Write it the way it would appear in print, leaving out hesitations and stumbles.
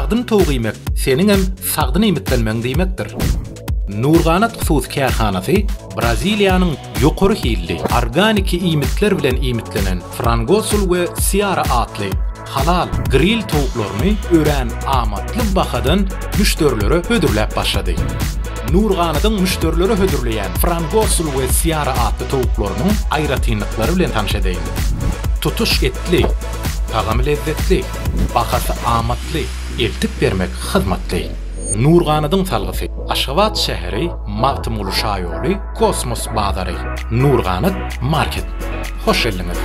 Sagdyn towuk iýmek seniňem sagdyn iýmitlenmegiň diýmekdir. Nurganat hususy kärhanasy Braziliýanyň ýokary hilli, organiki iýmitler bilen iýmitlenen Frangosul we Siara atly halal gril towuklaryny örän amatly bahadan müşderilere hödürläp başlady. Nurganadyň müşderilere hödürleýän Frangosul we Siara atly towuklarynyň aýratynlyklary bilen tanyş edeýin. Tutuş etli, tagamy lezzetli, bahasy amatly, eltip bermek hyzmatly. Nurganadyň salgysy, Aşgabat şäheri, Magtymguly şaýoly, Kosmos bazary, Nurganat market. Hoş geldiňiz!